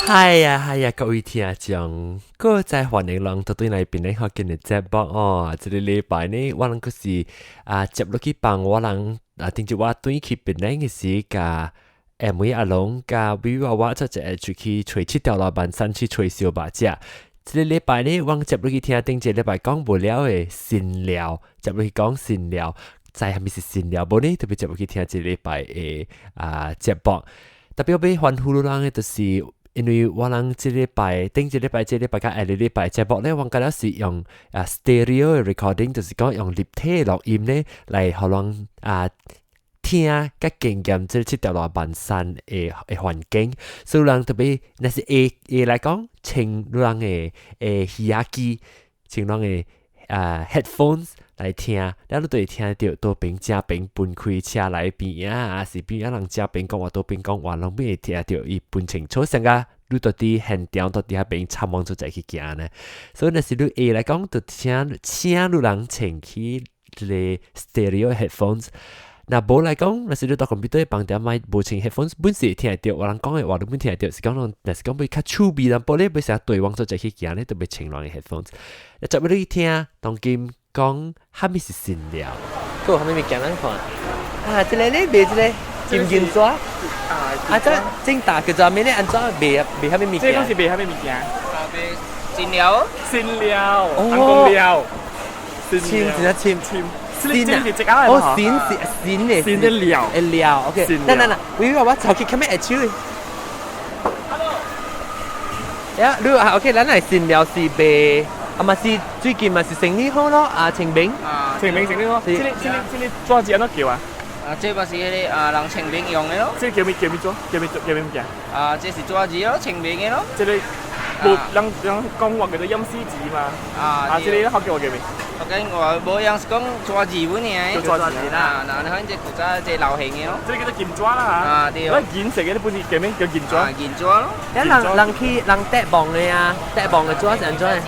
係啊係啊，各位聽眾，閣再歡迎人倒轉來檳城福建的節目哦。這个禮拜呢，我人閣是啊接落去幫我人啊，頂一我轉去檳城的時，共下妹阿龍佮威娃娃做一个出去揣七條路萬山去揣燒肉食。這个禮拜呢，我接落去聽頂一個禮拜講無了的神料，接落去講神料，知啥物是神料無呢？特別接落去聽這个禮拜的啊節目。特別欲吩咐人的就是，因為我人這禮拜頂一禮拜、這禮拜佮下個禮拜節目咧，我敢若是用啊 stereo recording，就是講用立體錄音咧來予人啊聽佮經驗這七條路萬山的環境，所以人特別若是會來講，穿人的耳機，穿人的啊 headphones 來聽，了你就會聽著倒爿正爿分開車來邊啊，還是邊仔人正爿講話，倒爿講話，攏會聽著伊分清楚，像甲你佇佇現場佇佇遐邊參往做在去行呢。所以若是你會來講，就請請你人穿起這個 stereo headphones。若無來講，若是你佇 computer 房間莫無穿 headphones，本是會聽會著，有人講的話你本聽會著，是講若是講欲較趣味淡薄咧，欲成對往做在去行咧，都欲穿人的 headphones。你接落去聽，當今講啥物是神料？閣有啥物物件咱看？啊，這个咧賣這个金銀紙，啊，這正大叫做啥物咧？按怎賣賣啥物物件？這個是賣啥物物件？啊，賣神料。神料，紅公料。簽真正簽簽。神啊！哦，神是神的神的料，的料，OK。嗱嗱嗱，喂喂，我走去前面下手。 Hello。呀，你啊，OK，咱來神料是賣，啊嘛是最近嘛是生意好咯，啊清明。啊，清明清明咯。這個這個這個紙按怎叫啊？啊，這嘛是彼個啊，人清明用的咯。這個叫咩叫咩紙？叫咩叫咩物件？啊，這是紙子咯，清明的咯。這個無人人講話叫做陰司紙嘛。啊，啊，這個福建話叫咩？福建話無樣是講紙子本爾。叫紙子啦。嗱，你看這古早這流行的咯。這個叫做金紙啦嚇。啊，對。那銀色的你本是叫咩？叫銀紙。銀紙咯。人人去人綴網的啊，綴網的紙是按怎的？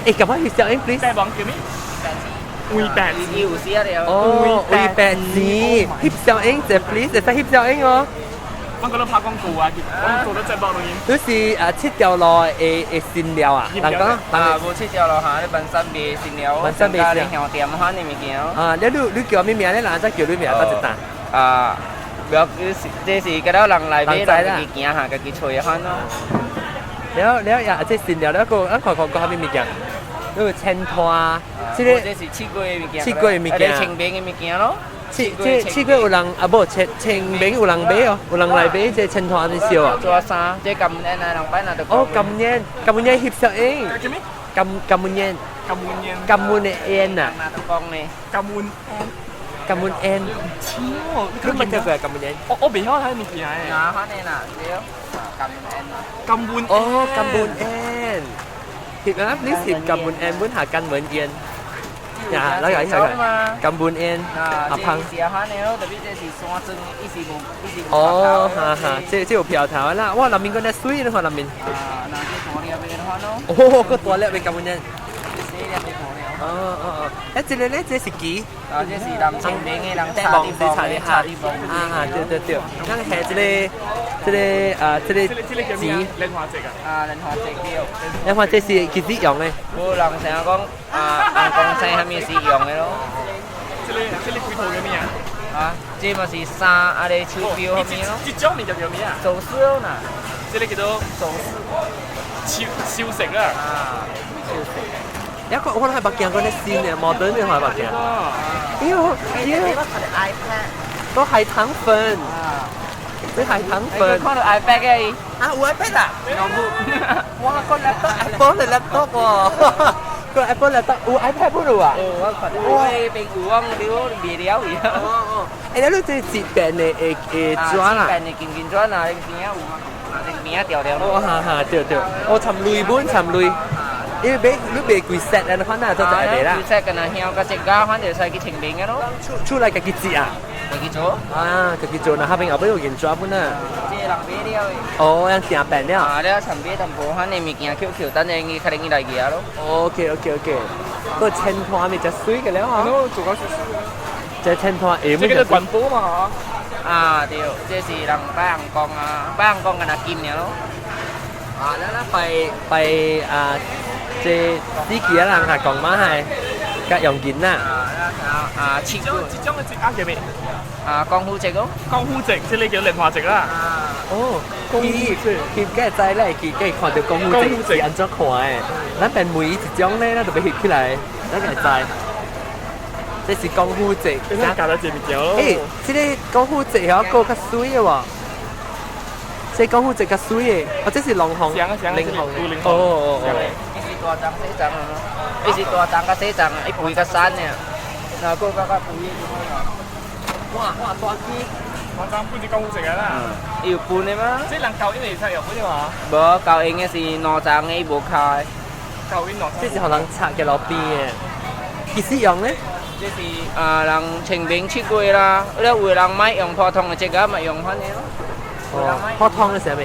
欸，趕快去小英 please。綴網叫咩？威白紙有寫了。哦，威白紙，翕小英者 please，會使翕小英哦。我覺得拍廣告啊，我做得節目錄音。你是啊七條路的神料啊？人講啊，無七條路哈，你萬山賣神料，萬山賣神料店款的物件。啊，你叫啥物名咧？人再叫你名，得一單。啊，不要，這是個了人來買，人家己行下，家己揣款咯。了了呀，這神料了個，咱看看閣啥物物件？那個千拖，這個這是七月的物件，七月的物件，清明的物件咯。七這七月有人啊？無清清明有人買哦，有人來買這千拖的燒啊。做衫，這感恩啊，人擺那就。哦，感恩，感恩翕相影。叫咩？感感恩煙。感恩煙。感恩的煙啊。那都講呢。感恩煙。感恩煙。超哦！你捌聽過感恩煙？我袂曉睇物件的。啊，反正啦，對。感恩煙。感恩。哦，感恩煙。翕啊！你翕感恩煙，本下感恩煙。呀，來來來，感恩煙，阿胖。是啊，反正咯，特別這是山莊，伊是無，伊是無。哦，哈哈，這這有飄頭啦！哇，內面閣那水，你看內面。啊，那這大粒的款咯。哦，閣大粒的感恩煙。細粒的大粒。哦哦哦，欸，這個咧，這是雞。啊，這是人清明的人插的插的插的啊，對對對，咱下這個這個啊，這個錢。蓮花節啊。啊，蓮花節對。蓮花節是幾時用的？無人成日講啊，紅公生啥物是用的咯。這個這個幾套叫咩啊？啊，這嘛是衫啊，咧手錶啥物咯。這種物件叫咩啊？首飾咯呐。這個叫做首飾。首首飾啊。啊，首飾。一個我係捌見過啲新的摩登的，我係捌見。哎呦，哎呦，個海棠粉，這海棠粉。看到 iPad 嘅。啊，有 iPad 啊？哇，個 laptop Apple 的 laptop 喎，個 Apple laptop 有 iPad 不如啊？有，我看到。我邊有我了賣了去。哦哦。欸，你這折變的會會紙啦？折變的金金紙啦，邊仔有嗎？這邊仔條條。哦，哈哈，對對。哦，參類本參類。因為買你賣幾 set 啊？你反正都在賣啦。幾 set 敢若香佮石膏，反正使去清明的咯。出出來家己折啊？家己做。啊，家己做，那下邊後尾有銀紙本啊。這人買了的。哦，樣訂變了。啊，了尋買淡薄，反正物件抾抾，等下伊可能伊來寄咯。 OK OK OK，個千拖咪就水個了啊。做到水水。這千拖下這個環保嘛？啊對，這是人拜紅公啊，拜紅公敢若金爾咯。啊，咱咱拜拜啊，這司機啊人係講嘛係，較用緊啦。啊，七這種這種的節啊叫咩？啊，功夫節哦。功夫節，這個叫蓮花節啦。啊。哦，佢佢梗係知咧，佢梗係看到功夫節是按怎看的。咱便每一種咧，咱就欲翕起來，咱就會知。這是功夫節。你睇教咗這物件咯。欸，這个功夫節遐閣較媠的喎。這功夫節較媠的，哦，這是龍鳳，龍鳳，哦哦哦。伊是大張細張啊，伊是大張佮細張，伊肥佮瘦爾。那閣較較肥的。哇哇，大機！大張本是功夫節的啦。伊有分的嗎？這人交音會使用本嘛？無，交音的是兩張的，伊無跤的。交音兩張。這是予人插喺路邊的。幾時用呢？這是啊，人清明七月啦，了有的人莫用普通的這个，嘛用番的咯。哦，普通的是啥物？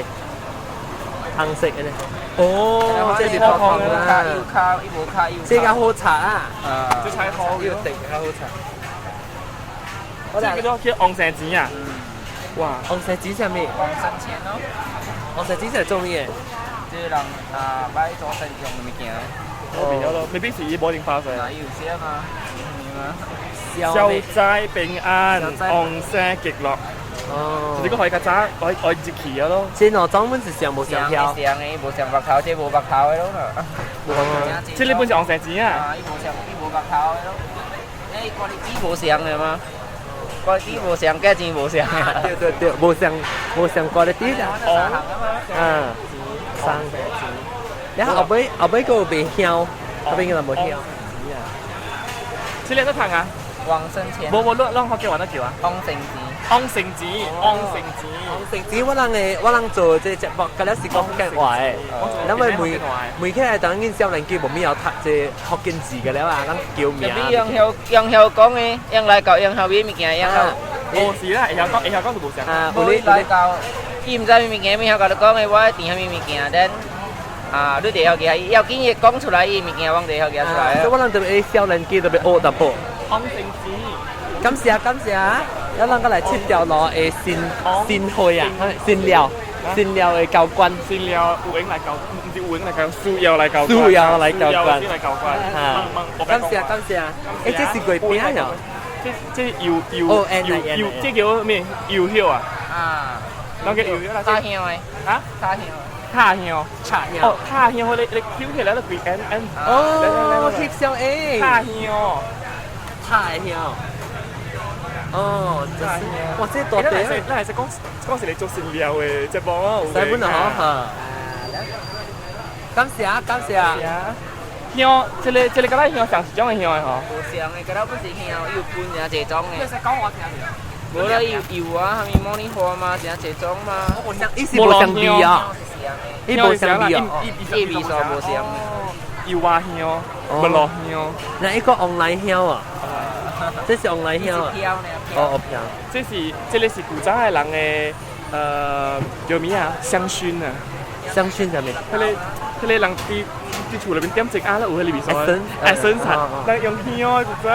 紅色的咧。哦，這是普通的啦。有跤，伊無跤，伊有。這較好插啊。啊。這才好。這個較好插。這個叫叫旺生錢啊！哇，旺生錢啥物？旺生錢咯。旺生錢是做咩的？這人啊，拜祖先用的物件。我變咗咯，未必是伊無定發財。啊，伊有寫嘛？消災平安，旺生極樂。哦。這個可以較早，可以可以入去啊咯。這兩種本是上無相票。上的無上目頭，這無目頭的咯。這個本是旺生錢啊。啊，伊無上，伊無目頭的咯。伊關你機無相的嗎？關機無相，價錢無相。對對對，無相無相關的啲啦。嗯，三。然後後尾後尾閣有賣香，後尾閣有賣香。這個哪讀啊？旺生錢。無無，攏攏福建話哪叫啊？旺生錢。旺生錢，旺生錢。旺生錢，我人的我人做這個節目，敢若是講福建話的。咱咪問問起來，當然少年機無咪曉讀這福建字个了啊，咱叫名。用曉用曉講的，用來教用曉買物件，用曉。無是啦，會曉講會曉講就無相。啊，無你來教，伊毋知啥物件，咪曉共你講的，我愛訂啥物物件，咱啊，你就曉記，要緊伊講出來，伊物件，阮就曉記出來。所以我人特別少年機特別學淡薄。旺生錢。感謝感謝，咱人閣來七條路的新新會啊，新料新料的教官。新料有閒來教，毋是有閒來教，需要來教。需要來教官。來教官。感謝感謝。欸，這是月餅喲。這這油油油油，這叫咩？油香啊。啊。啷个油香啦？塔香的。啊？塔香。塔香。塔香。哦，塔香，你你捡起來，你規按按。哦，翕相欸。塔香。塔香。哦，這是哇，這大塊。咱還是講講是來做新料的節目啊。使本啊，嗬。感謝感謝。香，這个這个敢若香上一種的香的吼。無相的，敢若不是香，伊有分誠濟種的。你使講我聽著。無啦，伊有啊，啥物茉莉花嘛，誠濟種嘛。伊是無相味啊。伊無相味啊。伊味素無相。油蛙香，無落香。那一個 online 香啊？這是 online 香啊？哦哦，票。這是這个是古早的人的，叫咩啊？香薰啊。香薰啥物？彼个彼个人佇佇厝內面點一啊，有彼个味素。essence，人用香的古早。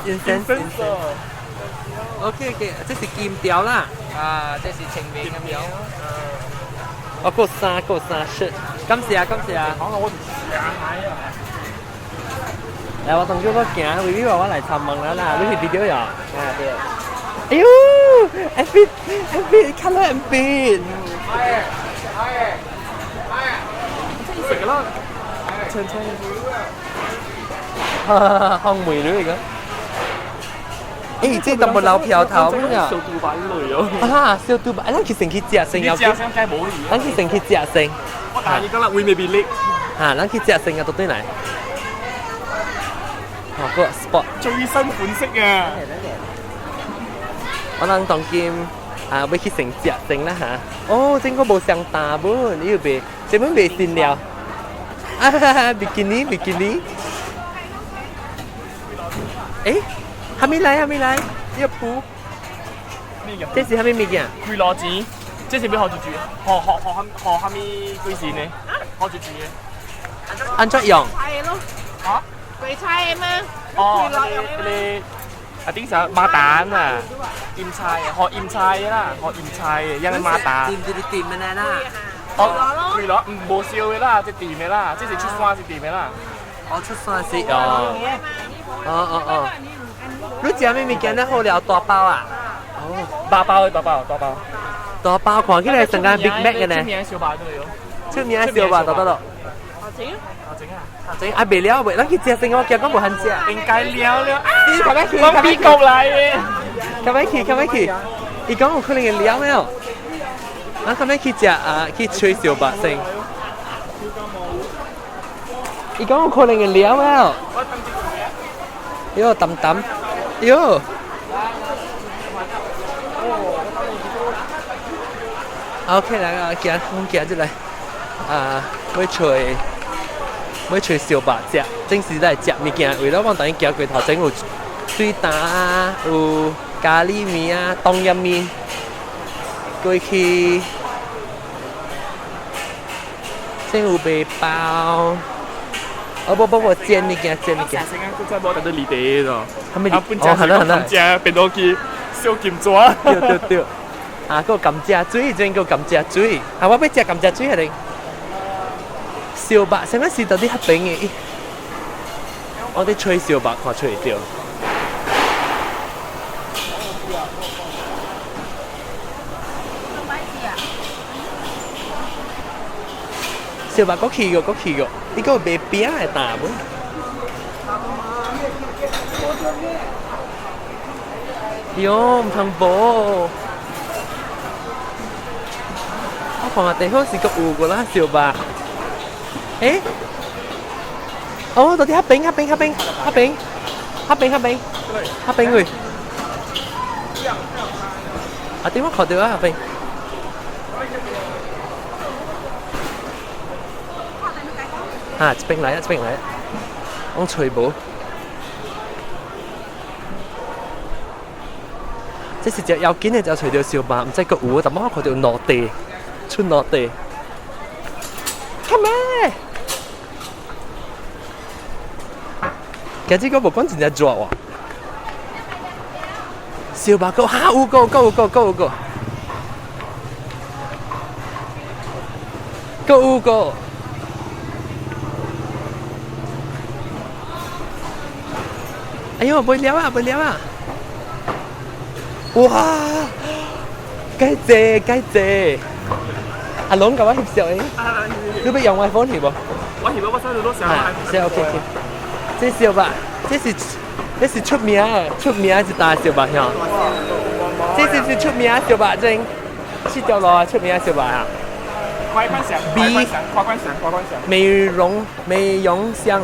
Incense，incense。OK OK，這是金條啦。啊，這是清明的苗。哦，閣衫閣衫shirt，感謝感謝。講到我食蟹啊！來，我同叫我行，為你話我來參問啦啦，你是佇倒呀？啊對。哎呦，M B M B，看到 M B。食個啦，青青。哈哈，烘梅女嚟個。欸，這淡薄老票頭啊！小杜擺類哦。啊，小杜擺，咱去先去食先要。食先該無去。咱去先去食先。我大你講啦，胃未變力。哈，咱去食先啊，倒轉來。哦，個 spot。最新款式啊！我人當今啊，欲去先食先啦嚇。哦，這個無相大本，你又賣，這本賣新料。啊哈哈，比基尼，比基尼。欸，還沒來，還沒來，這個鋪。這是啥物物件？開羅錢，這是欲予住住？予予予予啥物幾時呢？予住住的。按怎用？菜咯。啊？鬼菜的嗎？哦，那個啊，頂啥馬蛋啊？醃菜，予醃菜的啦，予醃菜的，養馬蛋。醃就是醃的啦。哦，哦，對咯，唔無燒的啦，這甜的啦，這是出山是甜的啦。哦，出山是哦。哦哦哦。你食咩物件咧好料大包啊？哦，大包的大包，大包。大包看起來像間 Big Mac 嘅呢。出名燒肉對喲。出名燒肉，到到咯。阿整啊，阿整啊，阿整啊，未了未，咱去食先，我驚講無肯食。應該了了。你較欲去？我美國來的。較欲去，較欲去。伊講有可能會了沒有？咱較欲去食啊，去吹燒肉先。伊講有可能會了沒有？喲，淡淡，喲。OK，來啊，行，阮行入來。啊，欲揣，欲揣燒肉食，正時來食物件。為了往等於行過頭前有水碴啊，有咖喱麵啊，冬陰麵，過去，先有賣包。哦不不不，煎物件煎物件。先講古早無得離地咯。他們哦，好啦好啦。食變到去燒金紙。對對對。啊，閣有甘蔗水，這邊閣有甘蔗水。啊，我欲食甘蔗水係哩。燒肉，啥物是到底較平的？我佇揣燒肉，看揣會著。燒肉閣去過，閣去過，伊閣有賣餅的大本。喲，毋通無。我看下地方是閣有過啦燒肉。欸？哦，到底較平，較平，較平，較平，較平，較平，較平位。啊，點我看到啊，較平。啊，這邊來啊，這邊來，我揣無。這是隻要緊的，就揣著燒肉，毋知閣有，但我看著落地，出落地。看咩？今日個無講真正熱喎。燒肉閣哈有個，閣有個，閣有個，閣有個。哎喲，袂了啊，袂了啊！哇，該濟該濟。阿龍共我翕相的，你欲用 iPhone 翕無？我翕，我使攞相。是 OK OK。這燒肉，這是出名的，出名的一大燒肉吼。這是是出名的燒肉，這七條路啊，出名的燒肉啊。快關上，快關上，快關上，快關上。美容香。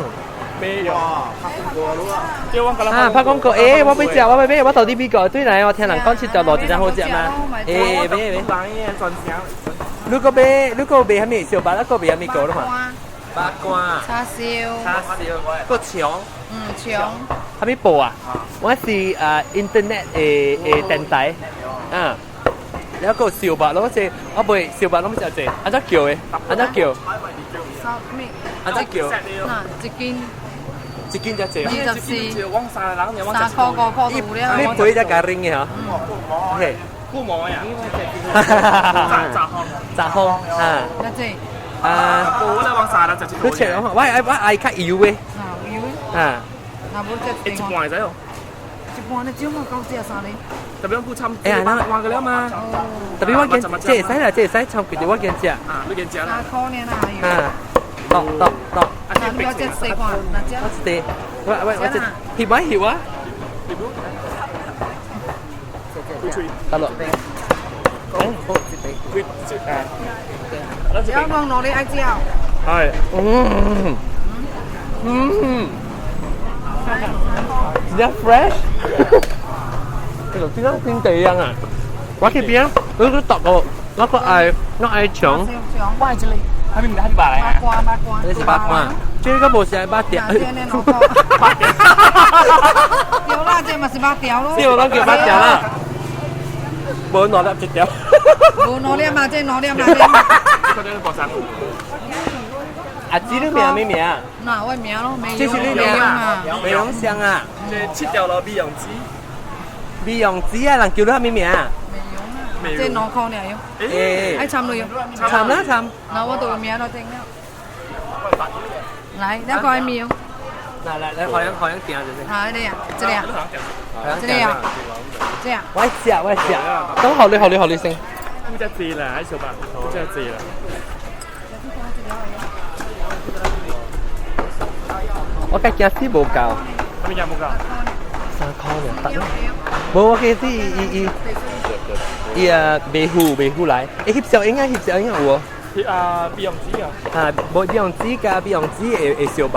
美容。拍廣告咯。啊，拍廣告，欸，我欲食，我欲買，我到底美國對來，我聽人講七條路真正好食嘛。欸，買買。你閣買，你閣買啥物燒肉？你閣買啥物糕了嘛？八卦。叉燒。叉燒。閣腸。嗯，腸。啥物報啊？我是啊 internet 的的電台。啊。了閣燒肉，攏是我買燒肉攏食濟，按怎叫的？按怎叫？按怎叫？嗱，一斤。一斤才濟。 24，3箍5箍就有了。你買只咖喱的吼？嘿。顧毛呀？雜風。雜風啊。那這。啊。我來往三啦，食一。你切我愛較油的。啊，油的。啊。那無這一半會使哦。一半你少嘛夠食三個。特別我參，哎呀，那換個了嘛。特別我見，這會使啦，這會使參幾隻我見食。啊，你見食啦。3箍爾啦，啊，到到到。那你要食西瓜，那只。我一塊，我這翕完翕啊。得咯。要講攞你愛食。係。嗯。嗯。真正 fresh。這個真正天地樣啊！我這邊，我去讀個，我愛腸。我愛這個，還沒還是白來八卦八卦。這是八卦，這個無是愛八條。八條。對啦，這嘛是八條咯。這攏叫八條啦。無兩粒一條。無兩粒嘛，這兩粒嘛。阿姊，你名咩名？嗱，我名咯，美這是你名啊？美容香啊。這七條路美容子。美容子啊，人叫你啥物名？美容啊。這2箍爾喲。欸，愛參類喲。參啦參。那我都名都定了。來，你看麵。來來來，好像好像點就是。好，這個，這個，這個，這個。我食我食，咁好你好你好你先。唔只字啦，喺小白，唔只字啦。我計驚死無夠。咩嘢無夠？ 3箍爾，得。無我記得伊伊伊啊，袂付袂付來。欸，翕相影啊，翕相影有無？翕啊，美容紙啊。啊，無美容紙加美容紙會會燒肉。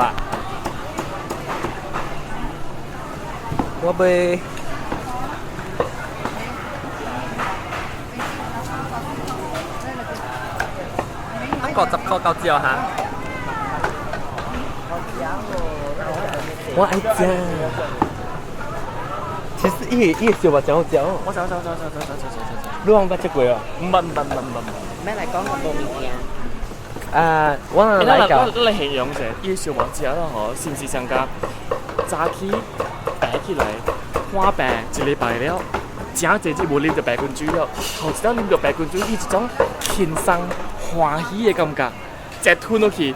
我買。50箍夠少哈。我愛食。其實伊個燒肉真好食哦。我走走走走走走走走走。你有捌食過哦？毋捌毋捌毋捌毋捌。咩嚟講我無物件？啊，我來講。咱來形容者，伊燒肉食了吼，是毋是上加早起爬起來，看病一禮拜了，誠濟日無啉著白滾水了，頭一擺啉著白滾水，伊一種輕鬆歡喜的感覺，食吞落去，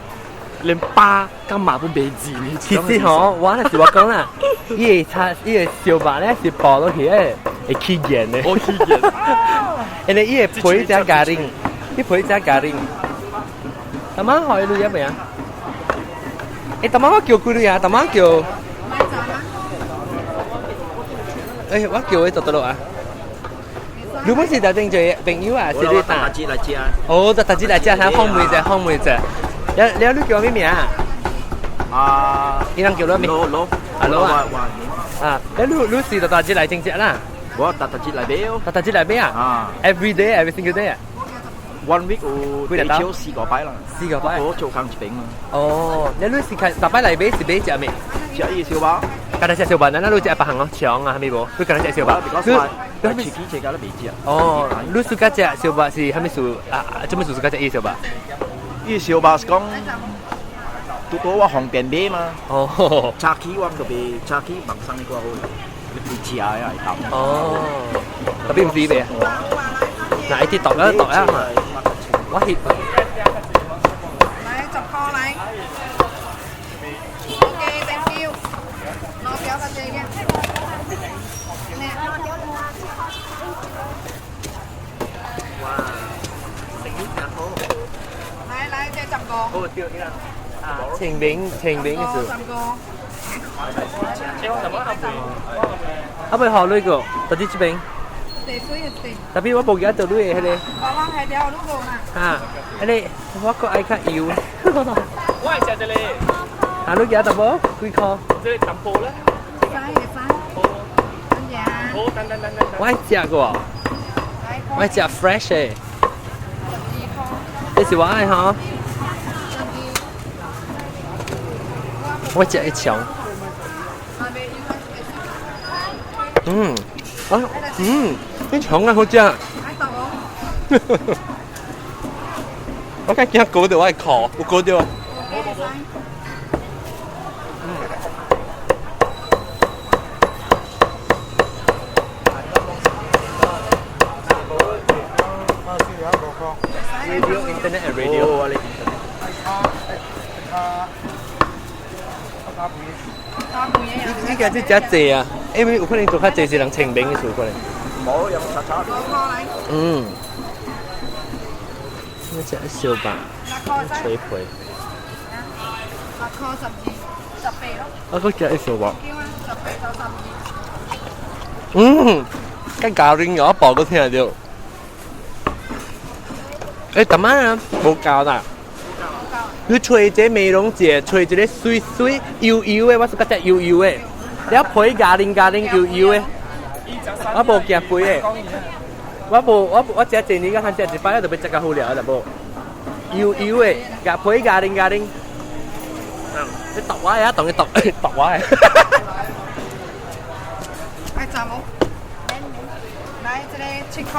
連飽甲麻本袂腻呢。其實吼，我若是我講啦，伊個炒伊個燒肉咧是爆落去的，會起鹽的。哦，起鹽。因為伊個皮加咖喱，伊皮加咖喱。大媽可以錄一未啊？欸，大媽我叫幾鐳啊？大媽叫。欸，我叫伊做倒落啊？你本是特定做朋友啊？是你大姐來食。哦，大姐來食，哈，訪問者，訪問者。了了，你叫咩名啊？啊，伊人叫你咩？羅羅，啊羅啊。啊，你你是大姐來正食啦？我大姐來買哦。大姐來買啊？啊。 Every day, every single day 啊？ One week 有至少4個擺啦。4個擺。我做工一邊啦。哦，你你是看逐擺來買是買食咩？食伊燒肉。敢若食燒肉，咱咱你食別項哦，腸啊，啥物無？你敢若食燒肉？你你市區這家都袂食。哦，你暑假食燒肉是啥物事？啊，做咩事暑假食伊燒肉？伊燒肉是講，拄拄我方便買嘛。哦。早起我就袂，早起網上的歌好，你袂食的啊會當。哦。特別毋是袂啊？嗱，一啲度啦度啊嘛。我翕。來10箍來。OK，thank you。攞表較濟嘅。哇，生意真好。來來，這10個。哦，對，伊啦。啊，清明清明的事。 10個。啊，未好那個，到底這邊？特別我無記得到你的彼個。我係條路無啦。啊，彼個我閣愛較油。我愛食這個。啊，你記得無？幾箍？這個淡薄咧。會使會使。等下。好，等等等等。我愛食過，我愛食 fresh 的。這是我愛吼。我食一腸。嗯，啊，嗯，啲腸啊好食。我較驚割到我的褲，有割到。Radio, internet and radio. 你今日食济啊？因為有可能做較濟是人清明的事可能。冇有查查。嗯。我食燒肉，脆皮。 6箍12，18咯。我閣食燒肉。 18到12。嗯，佮咖喱我爆都聽到。欸，大媽啊，無夠啦。你吹這美容姐，吹一個水水油油的，我是覺得油油的。了皮咖喱咖喱油油的，我無驚肥的。我無我我食一年，甲通食一擺，就欲食較好了，就無。油油的，夾皮咖喱咖喱。你剁我呀，當你剁剁我的。愛炸無？來，這個7箍。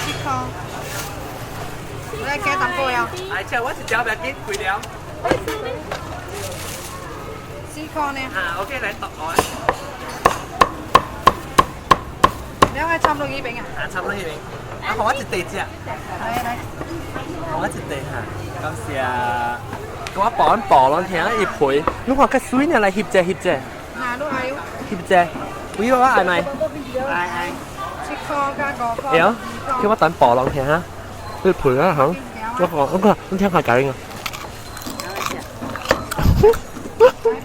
7箍。來加淡薄呀。哎，這我是食袂緊，開了。4箍呢？啊，OK，來剁我。愛摻落去邊啊？啊，摻落去邊。啊，予我一塊食。來來。予我一塊哈，感謝。我薄薄攏聽伊皮，你看較媠呢，來翕者翕者。哪，你愛？翕者，為我愛咪？愛愛。7塊加5塊。會啊，叫我等薄攏聽哈。你皮啊，嚇！我講，我講，你聽下咖喱啊。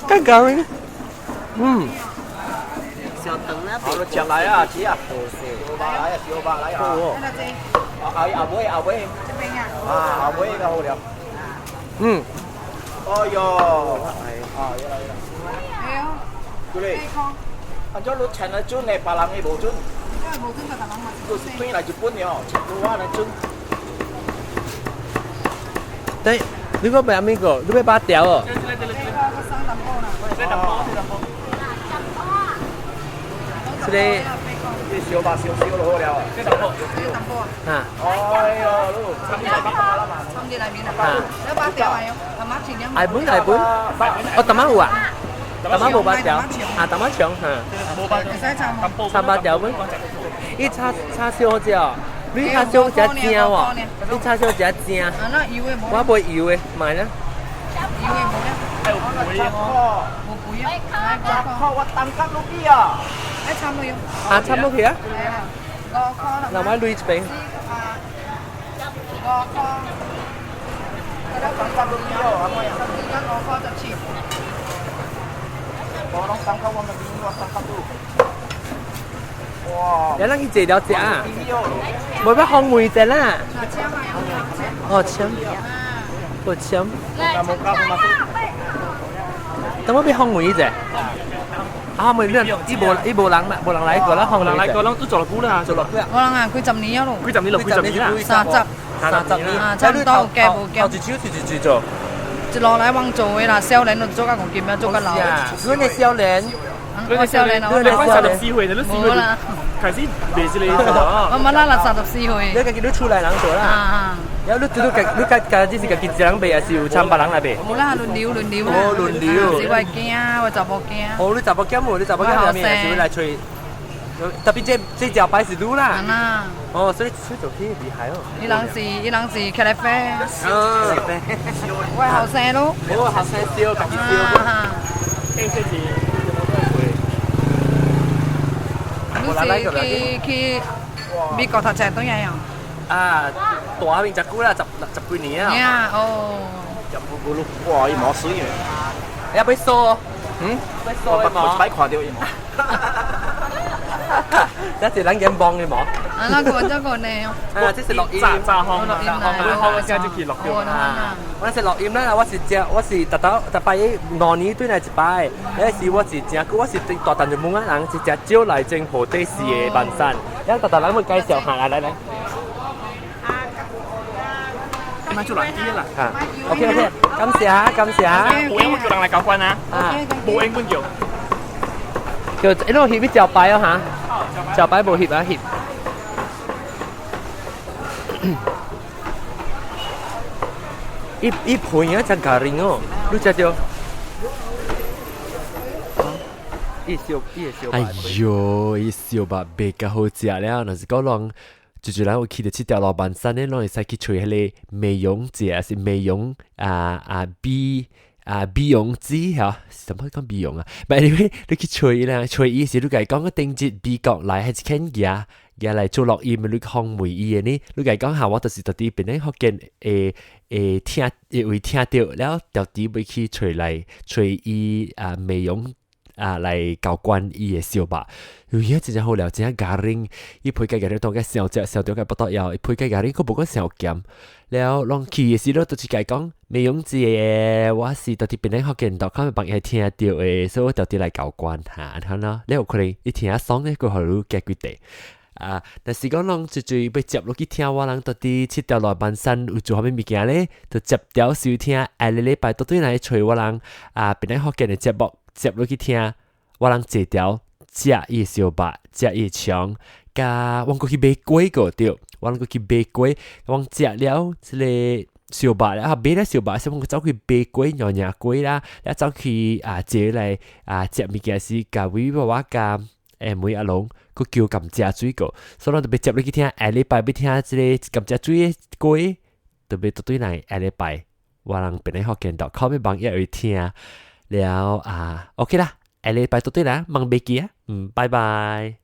較咖喱。嗯。小等啦。好，你食來啊，姐啊。燒肉來啊，燒肉來啊。啊，後尾後尾。這邊啊。啊，後尾就好了。嗯。哎呦。啊，來來。哎呦。對。按照你請來準的，別人的無準。無準就別人嘛。就是對來一本的哦，請我來準。對，你講買咩個？你欲肉條哦？這個。你燒肉燒燒就好了。這淡薄。這淡薄啊。哎呦，你摻佇內面啦。你肉條愛哦，淡仔腸。愛本愛本。哦，淡仔有啊。淡仔無肉條。啊，淡仔腸哈。摻肉條本。伊叉叉燒好食哦。你叉燒食正哦，你叉燒食正。啊，那油的無。我無油的，買啦。油的無咧。有肥哦。無肥啊。10塊我單夾落去啊。愛摻落去。啊，摻落去啊。 5塊啦。嗱，我鐳一邊。 5塊。單夾落去哦，阿妹啊。 14加5塊17。我攏單夾我咪邊，我單夾到。哇！有咱去坐了食啊！無要風味者啦。哦，簽。無簽。等我欲風味者。啊，咪你伊無伊無人嘛，無人來過啦，風人來過，攏都做落久啦，做落久啊。無人啊，幾十年了咯。幾十年咯，幾十年啦。30。30年。啊，差不多加無減。頭一手是一做。一路來往做的啦，少年就做到五金啊，做到老。阮的少年。我少年啊，你講34歲，你四歲開始賣這個。我乜啦啦34歲。你家己你厝內人做啦。啊。然後你拄拄家，你家家只是家己一人賣，還是有參別人來賣？無啦，輪流輪流啦。哦，輪流。是我囝，我查某囝。哦，你查某囝無？你查某囝下面是來揣？特別這這招牌是你啦。啊。哦，所以所以做起厲害哦。伊人是茄喱啡。啊。我後生咯。我後生燒，家己燒。啊。這是。你是去美國讀冊轉來哦？啊，大面真久啦，十幾年啊。呀哦。哇，伊毛水的。要欲掃？嗯？欲掃的毛？我擺看著伊毛。這是咱眼望的毛。啊，那個這個呢？啊，這是錄音。炸烘，錄音炸烘，現在就去錄掉啦。我是錄音啦，我是食，我是特頭特擺5年對來一擺，那時我是誠久，我是對大啖就問啊人是誠少來政府底四个萬山，然後大啖人會介紹下來來來。咪做人啲啦。啊，OK OK，感謝感謝。無閒我叫人來交關啊。無閒阮叫。叫一路翕去招牌哦哈，招牌無翕啊翕。伊伊盤啊真咖喱哦，你食著？伊燒伊會燒。哎喲，伊燒肉賣較好食了，若是講人，就是咱有去著這條路萬山咧，攏會使去揣彼个美容姐，還是美容啊啊美啊美容姊嚇？什麼講美容啊？But anyway，你去揣伊啦，揣伊時你共伊講個頂節美國來彼一間額。也來做錄音，你訪問伊的呢？你共伊講下，我就是佇佇檳城福建會會聽會會聽著了，特地欲去揣來揣伊啊美容啊來交關伊的燒肉，有影真正好料，真正 garing，伊配個咖喱當個燒食燒著個腹肚枵，伊配個咖喱閣無講傷鹹。了攏去的時，你就是共伊講美容姐，我是佇佇檳城福建度，可能別會聽著的，所以我特地來交關哈，按呢咯，你有可能伊聽爽咧，閣予你加幾塊。啊！若是講攏最最欲接落去聽，我人到佇這條路萬山有做啥物物件咧？就接條收聽，下個禮拜倒轉來揣我人啊，檳城福建的節目接落去聽，我人坐條食伊的燒肉，食伊的腸，佮阮閣去買粿個對，我人閣去買粿，阮食了這个燒肉了，啊買了燒肉，時阮閣走去買粿，娘娘粿啦，了走去啊坐來啊食物件時，共威娃娃佮妹阿龍，閣閣叫甘蔗水個，所以咱特別接你去聽，下禮拜欲聽這个甘蔗水的歌，特別對來下禮拜，我人檳城福建 .com 的網頁會聽了啊，OK 啦，下禮拜對來，望袂記啊，嗯，拜拜。